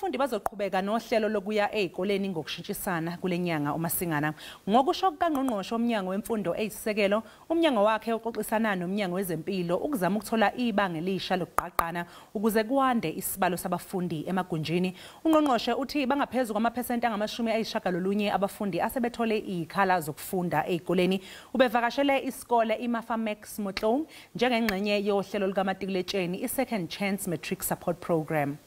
Abafundi bazoqhubeka nohlelo lokuya ezikoleni ngokushintshisana kule nyanga uMasingana. Ngokusho kukaNgqongqoshe womnyango wemfundo eyisisekelo, umnyango wakhe uxoxisana nomnyango wezempilo ukuzama ukuthola ibanga elisha lokugqagqana ukuze kwande isibalo sabafundi emagunjini. Ungqongqoshe uthi bangaphezulu kwamaphesenti angama-90 abafundi asebethole izikhala zokufunda ezikoleni. Ubevakashele isikole iMafa Max Motloung njengengxenye yohlelo lukamatikuletsheni i-Second Chance Matric Support Program.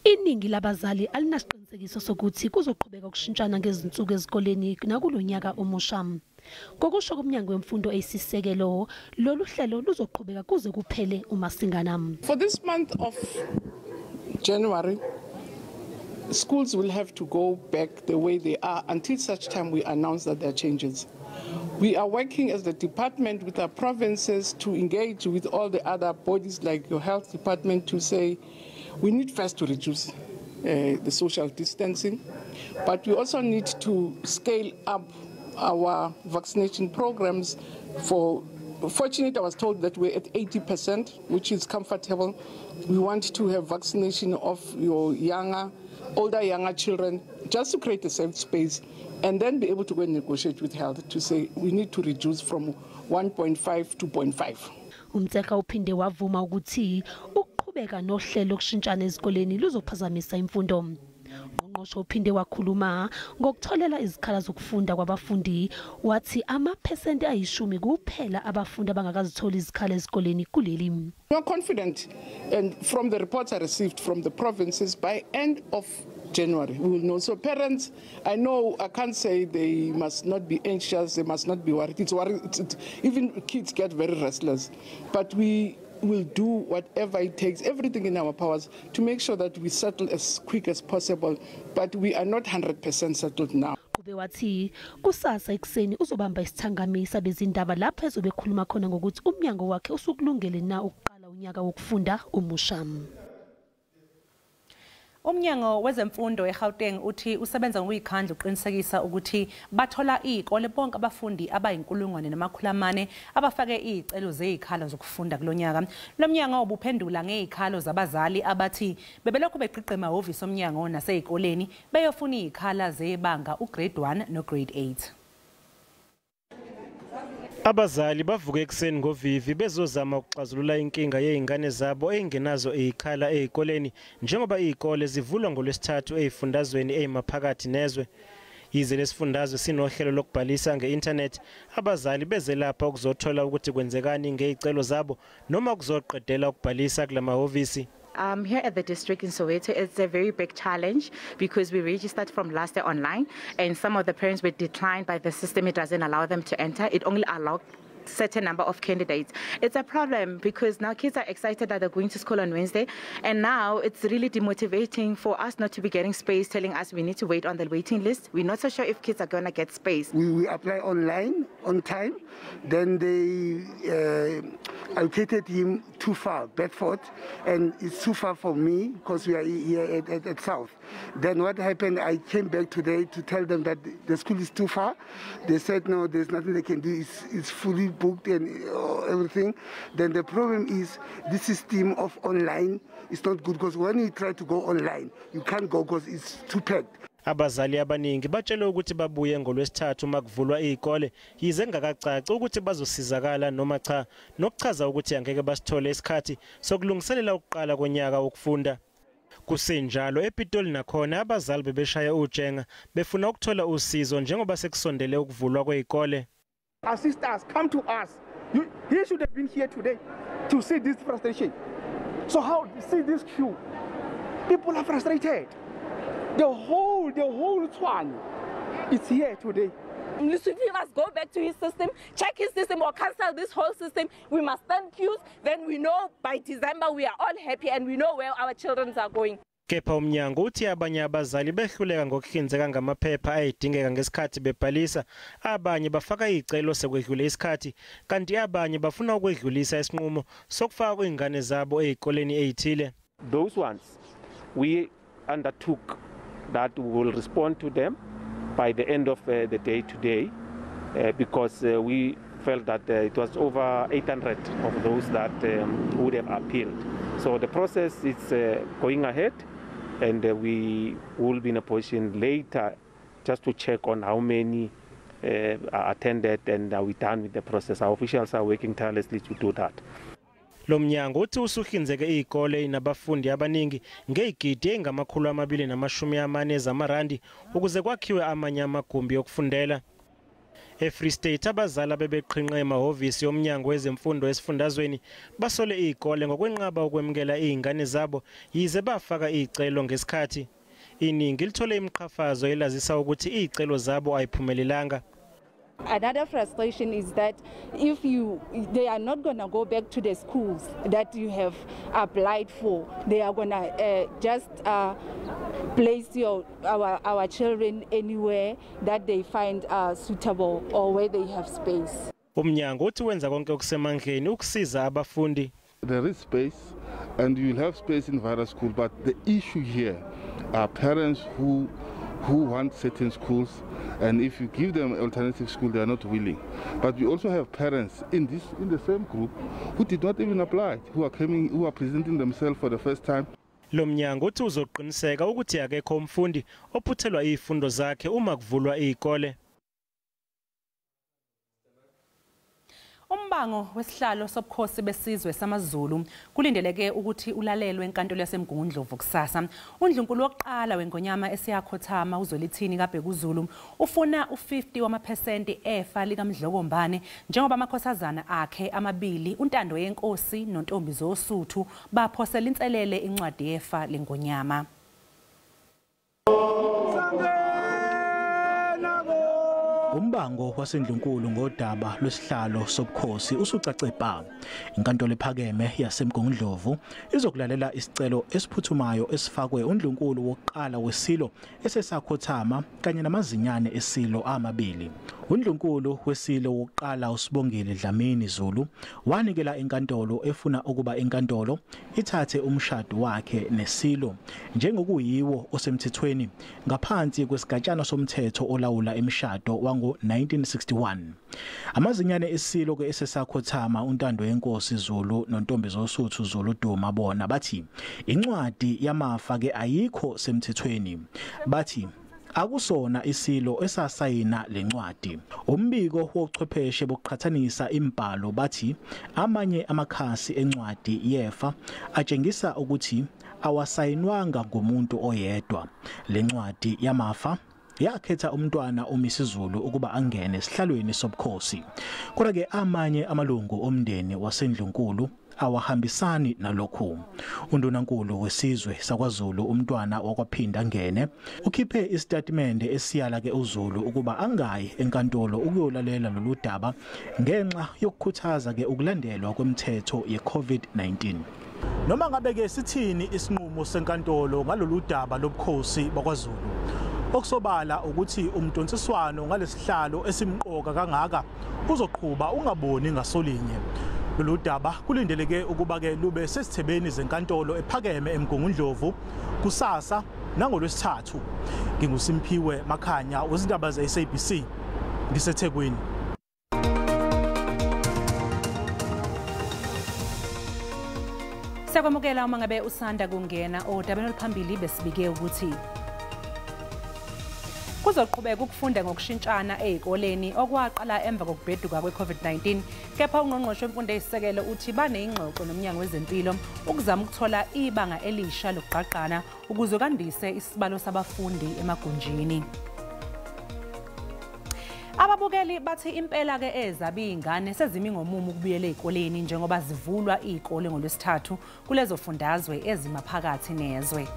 Iningi labazali alinasiqinisekiso sokuthi kuzoqhubeka ukushintshana ngezinsuku ezikoleni nakulonyaka omusha. Ngokusho komnyango wemfundo eyisisekelo, lolu hlelo luzoqhubeka kuze kuphele uMasingana. For this month of January, schools will have to go back the way they are until such time we announce that there are changes. We are working as the department with our provinces to engage with all the other bodies like your health department to say we need first to reduce the social distancing, but we also need to scale up our vaccination programs. For fortunately, I was told that we're at 80%, which is comfortable. We want to have vaccination of your younger, older, younger children, just to create a safe space, and then be able to go and negotiate with health to say we need to reduce from 1.5 to 0.5. Umtseka uphinde wavuma ukuthi ukuqhubeka nohlelo lokushintshana ezikoleni luzophazamisa imfundo. Ungqongqoshe uphinde wakhuluma ngokutholela izikhala zokufunda kwabafundi, wathi amaphesenti 10 kuphela abafundi abangakazitholi izikhala ezikoleni kuleli. We are confident, and from the reports I received from the provinces, by end of January we will know. So parents, I know I can't say they must not be anxious, they must not be worried. It's worry, even kids get very restless, but we will do whatever it takes, everything in our powers to make sure that we settle as quick as possible, but we are not 100% settled now. Ube wathi kusasa ekuseni uzobamba isithangami sabezindaba lapho ezobe ekhuluma khona ngokuthi umnyango wakhe usukulungele na ukuqala unyaka wokufunda omusha. Umnyango wezemfundo eGauteng uthi usebenza ngokuyikhandla uqinisekisa ukuthi bathola izikole bonke abafundi abayi-1400 abafake izicelo zezikhala zokufunda kulonyaka. Lo mnyango ubuphendula ngezikhalo zabazali abathi bebelokhu begqigqa emahhovisi omnyango nasezikoleni beyofuna izikhala zebanga ugrade 1 no grade 8. Abazali bavuke ekuseni ngovivi bezozama ukuxazulula inkinga yezingane zabo ezingenazo izikhala ezikoleni njengoba izikole zivulwa ngolwesithathu ezifundazweni ezimaphakathi nezwe. Yize lesifundazwe sinohlelo lokubhalisa nge-internet, abazali beze lapha ukuzothola ukuthi kwenzekani ngezicelo zabo noma ukuzoqedela ukubhalisa kulamahhovisi. Here at the district in Soweto, it's a very big challenge because we registered from last year online, and some of the parents were declined by the system. It doesn't allow them to enter. It only allowed certain number of candidates. It's a problem because now kids are excited that they're going to school on Wednesday, and now it's really demotivating for us not to be getting space, telling us we need to wait on the waiting list. We're not so sure if kids are going to get space. We apply online on time, then they allocated him too far, Bedford, and it's too far for me because we are here at South. Then what happened, I came back today to tell them that the school is too far. They said no, there's nothing they can do, it's fully booked and everything. Then the problem is this system of online is not good because when you try to go online, you can't go because it's too packed. Abazali abaningi batshele ukuthi babuye ngolwesithathu makuvulwa izikole yize ngakacaci ukuthi bazosizakala noma cha, nokuchaza ukuthi angeke basithole isikhathi sokulungiselela ukuqala konyaka wokufunda. Kusenjalo ePitoli nakhona abazali bebeshaya ujenga befuna ukuthola usizo njengoba sekusondele ukuvulwa kwezikole. Assist us, come to us. He should have been here today to see this frustration. So how see this queue? People are frustrated. The whole Tshwane is here today. Lesufi must go back to his system, check his system or cancel this whole system. We must stand queues. Then we know by December we are all happy and we know where our children are going. Kepha umnyango uthi abanye abazali behluleka ngokuhlinzeka ngamaphepha ayidingeka ngesikhathi bebhalisa, abanye bafaka izicelo sekwedlule isikhathi, kanti abanye bafuna ukwedlulisa isinqumo sokufaka izingane zabo ezikoleni ezithile. Those ones we undertook that we will respond to them by the end of the day today, because we felt that it was over 800 of those that would have appealed. So the process is going ahead, and we will be in a position later just to check on how many are attended and are we done with the process. Our officials are working tirelessly to do that. Lo mnyango uthi usuhlinzeke izikole nabafundi abaningi ngezigidi engama-240 zamarandi ukuze kwakhiwe amanye amagumbi okufundela. EFree State abazali bebeqhinqe emahhovisi omnyango wezemfundo esifundazweni basole izikole ngokwenqaba ukwemukela izingane zabo yize bafaka izicelo ngesikhathi. Iningi lithole imiqhafazo elazisa ukuthi izicelo zabo ayiphumelelanga. Another frustration is that if you, they are not going to go back to the schools that you have applied for. They are going to just place our children anywhere that they find suitable or where they have space. Umnyango uthi wenza konke okusemandleni ukusiza abafundi. There is space and you will have space in various schools, but the issue here are parents who want certain schools, and if you give them alternative school, they are not willing. But we also have parents in the same group who did not even apply, who are coming, who are presenting themselves for the first time. Lo mnyango uthi uzoqiniseka ukuthi akekho umfundi ophuthelwa izifundo zakhe uma kuvulwa izikole. Umbango wesihlalo sobukhosi besizwe samaZulu kulindeleke ukuthi ulalelwe enkantolo yaseMgungundlovu kusasa. Undlunkulu wokuqala wengonyama esiyakhothama uZwelithini kaBhekuzulu ufuna u50 wamaphesenti efa likaMdlokombane njengoba amakhosazana akhe amabili uNtando yenkosi noNtombi zoSuthu baphosela inselele incwadi yefa lengonyama. Umbango wasendlunkulu ngodaba lwesihlalo sobukhosi usucace bha. Inkantolo ephakeme yaseMgungundlovu izokulalela isicelo esiphuthumayo esifakwe undlunkulu wokuqala wesilo esesakhothama kanye namazinyane esilo amabili. Undlunkulu wesilo wokuqala uSibongile Dlamini Zulu wanikela inkantolo efuna ukuba inkantolo ithathe umshado wakhe nesilo njengokuyiwo osemthethweni ngaphansi kwesigatshana somthetho olawula imishado wango 1961. Amazinyane esilo ke esesakhothama uNtando yenkosi Zulu noNtombi zoSuthu Zulu Duma bona bathi incwadi yamafa ke ayikho semthethweni. Bathi akusona isilo esasayina lencwadi. Umbiko wochwepheshe bokuqhathanisa imbhalo bathi amanye amakhasi encwadi yefa atshengisa ukuthi awasayinwanga ngumuntu oyedwa. Lencwadi yamafa yakhetha umntwana uMisizulu ukuba angene esihlalweni sobukhosi. Kodwa ke amanye amalungu omndeni wasendlunkulu awahambisani nalokhu. Undunankulu wesizwe sakwaZulu umntwana wakwaPhinda Ngene ukhiphe isitatimende esiyala ke uZulu ukuba angayi enkantolo ukuyolalela lolu daba ngenxa yokukhuthaza ke ukulandelwa kwemithetho ye-COVID-19. Noma ngabe ke sithini isinqumo senkantolo ngalolu daba lobukhosi bakwaZulu, okusobala ukuthi umdonsiswano ngalesihlalo esimqoka kangaka uzoqhuba ungaboni ngasolinye. Lolu daba kulindeleke ukuba ke lube sesithebeni zenkantolo ephakeme eMgungundlovu kusasa nangolwesithathu. NginguSimphiwe Makhanya wezindaba ze-SABC ngiseThekwini. Siyakwamukela uma ngabe usanda kungena odabeni oluphambili besibike ukuthi kuzoqhubeka ukufunda ngokushintshana ezikoleni okwaqala emva kokubheduka kwe-COVID-19, kepha ungqongqoshe wemfundo eyisisekelo uthi baneyingxoxo nomnyango wezempilo ukuzama ukuthola ibanga elisha lokugqagqana ukuze kandise isibalo sabafundi emagunjini. Ababukeli bathi impela ke ezabi ingane sezimi ngomumo ukubuyela ezikoleni njengoba zivulwa izikole ngolwesithathu kulezo fundazwe ezimaphakathi nezwe.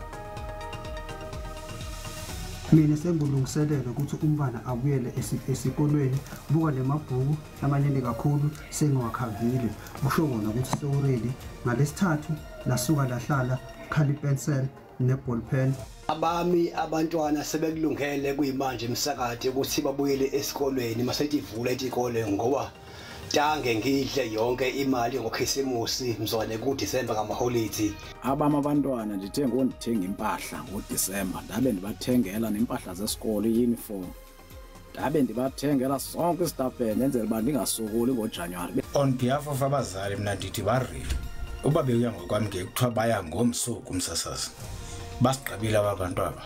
Mina sengilungiselela ukuthi umntwana abuyele esikolweni, buka lemabhuku amanyene kakhulu sengiwakhavile, kusho kona ukuthi sewuready. Ngalesithathu lasuka lahlala khali pencil ne-ball pen. Abami abantwana sebekulungele kuyimanje emsakade ukuthi babuyele esikolweni masethi ivula isikole, ngoba tange ngidle yonke imali ngokhisimusi mzwane kuDisemba ngamaholidi. Abami abantwana ndithe ngondithenga impahla ngoDisemba, ndabe ndibathengela nempahla zesikole, i-uniform, ndabe ndibathengela sonke isitapende enzela uba ndingasokoli ngoJanuwari. On behalf of abazali mina ndithi ba-ready. Uba bekuya ngokwami ke kuthiwa baya ngomso kumsasazi. Basigqibile abantu aba.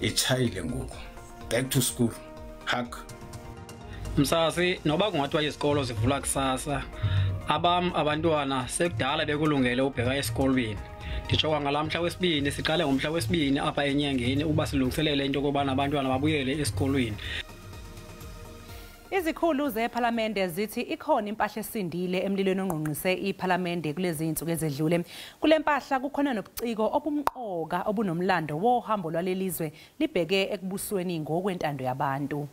Itshayile ngoku. Back to school. Hug. Msasi noba kungathiwa izikolo zivula kusasa abam abantwana sekudala bekulungele ubheka esikolweni. Nditsho kwangalamhla wesibini siqale ngomhla wesibini apha enyangeni uba silungiselele into yokubana abantwana babuyele esikolweni. Izikhulu zePhalamende zithi ikhona impahla esindile emlilweni ongqongqise iPhalamende kulezi insuku ezedlule. Kule mpahla kukhona nobuciko obumqoka obunomlando wohambo lwalelizwe libheke ekubusweni ngokwentando yabantu.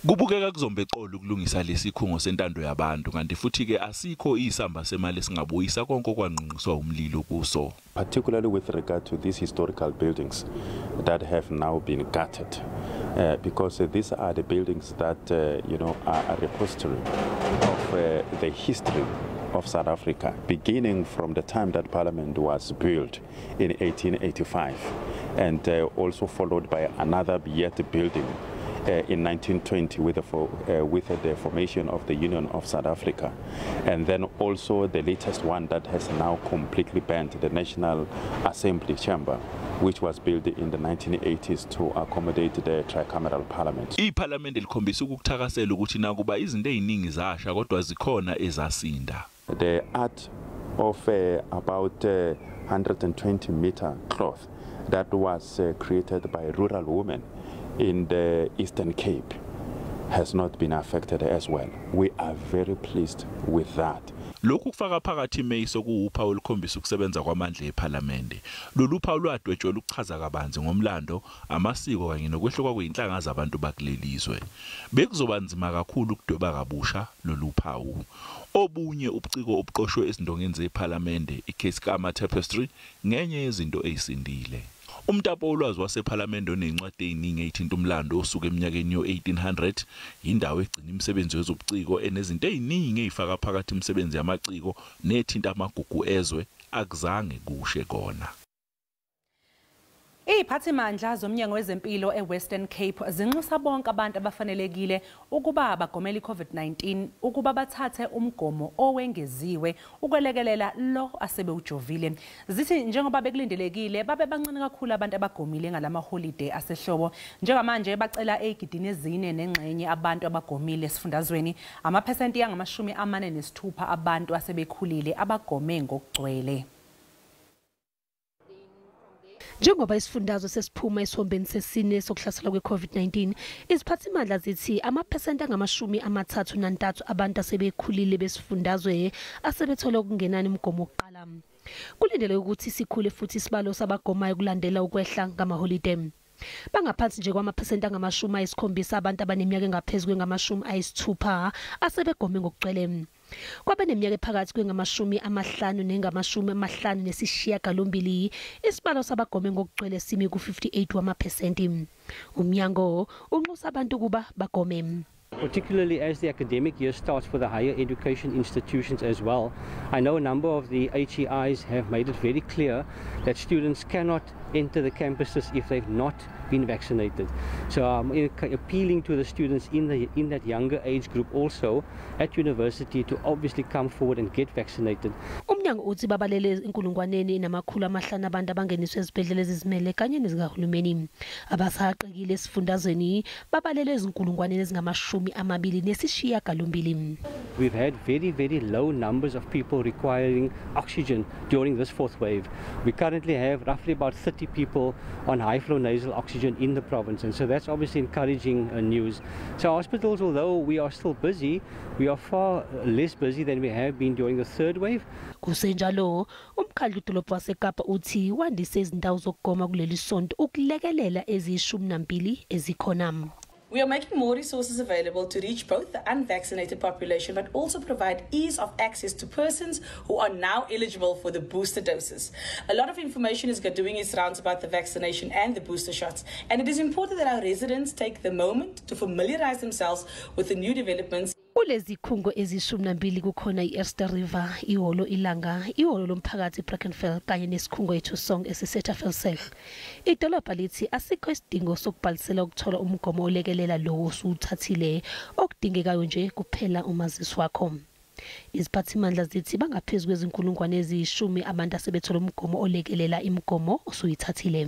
Kubukeka kuzombeqola ukulungisa lesikhungo sentando yabantu kanti futhi ke asikho isamba semali singabuyisa konke okwangqongqiswa umlilo kuso. Particularly with regard to these historical buildings that have now been gutted, because these are the buildings that are a repository of the history of South Africa, beginning from the time that Parliament was built in 1885, and also followed by another yet building in 1920 with the formation of the Union of South Africa, and then also the latest one that has now completely banned, the National Assembly Chamber, which was built in the 1980s to accommodate the tricameral parliament. IParliament likhombisa ukukuthakasela ukuthi nakuba izinto eziningi zasha kodwa zikhona ezasinda. The art of about 120 meter cloth that was created by rural women in the Eastern Cape has not been affected as well. We are very pleased with that. Lokhu kufaka phakathi iMace okuwuphawu olukhombisa ukusebenza kwamandla ePhalamende. Lolu phawu lwadwetshelwa ukuchaza kabanzi ngomlando, amasiko kanye nokwehluka kweyinhlanga zabantu bakulelizwe. Bekuzoba nzima kakhulu ukudweba kabusha lolu phawu. Obunye ubuciko obuqoshwe ezindongeni zePhalamende, iKeiskamma Tapestry, ngenye yezinto ezisindile. Umtapo wolwazi wasePhalamende onezincwadi eziningi ezithinta umlando osuka eminyakeni yo-1800, indawo egcina imisebenzi yezobuciko enezinto eziningi ezifaka phakathi imisebenzi yamaciko nethinta amagugu ezwe, akuzange kushe kona. Iziphathimandla zomnyango wezempilo eWestern Cape zinxusa bonke abantu abafanelekile ukuba bagomele iCovid-19 ukuba bathathe umgomo owengeziwe ukwelekelela lo asebewujovile. Zithi njengoba bekulindelekile babe bancane kakhulu abantu abagomile ngalama holiday asehlobo. Njengamanje bacela ezigidini 4.5 abantu abagomile esifundazweni, amaphesenti angama-46 abantu asebekhulile abagome ngokugcwele. Njengoba isifundazwe sesiphuma esihombeni sesine sokuhlaselwa kwe-COVID-19, iziphathimandla zithi amaphesenti angama-33 abantu asebekhulile besifundazwe asebethole okungenani umgomo wokuqala. Kulindeleke ukuthi sikhule futhi isibalo sabagomayo kulandela ukwehla ngamaholide. Bangaphansi nje kwamaphesenti angama-70 abantu abaneminyaka engaphezu kwengama-60 asebegome ngokugcwele. Kwabe neminyaka ephakathi kwengama-50 nengama-58 isibalo sabagome ngokugcwele simi ku-58 wamaphesenti. Umnyango unxusa abantu ukuba bagome. Particularly as the academic year starts for the higher education institutions as well. I know a number of the HEIs have made it very clear that students cannot enter the campuses if they've not been vaccinated. So I'm appealing to the students in that younger age group also at university to obviously come forward and get vaccinated. Umnyango uthi babalele 1,500 abantu abangeniswe ezibhedlela ezizimele kanye nezikahulumeni. Abasaqekile esifundazweni babalele 28,000. We've had very, very low numbers of people requiring oxygen during this fourth wave. We currently have roughly about 30 people on high flow nasal oxygen in the province, and so that's obviously encouraging news. So hospitals, although we are still busy, we are far less busy than we have been during the third wave. Kusenjalo, umkhandlu dolobha waseKapa uthi wandise izindawo zokugoma kuleli sonto ukulekelela eziyi-12 ezikhona. We are making more resources available to reach both the unvaccinated population, but also provide ease of access to persons who are now eligible for the booster doses. A lot of information is doing its rounds about the vaccination and the booster shots, and it is important that our residents take the moment to familiarize themselves with the new developments. Kulezi khungo eziyi-12 kukhona i-Eerste River, ihholo Ilanga, ihholo lomphakathi iBrackenfell kanye nesikhungo eThusong esiseTafelsig. Idolobha lithi asikho isidingo sokubhalisela ukuthola umgomo olekelela lowo osuwuthathile, okudingekayo nje kuphela umazisi wakho. Iziphathimandla zithi bangaphezu kwezinkulungwane eziyi-10 abantu asebethola umgomo olekelela imigomo osuyithathile.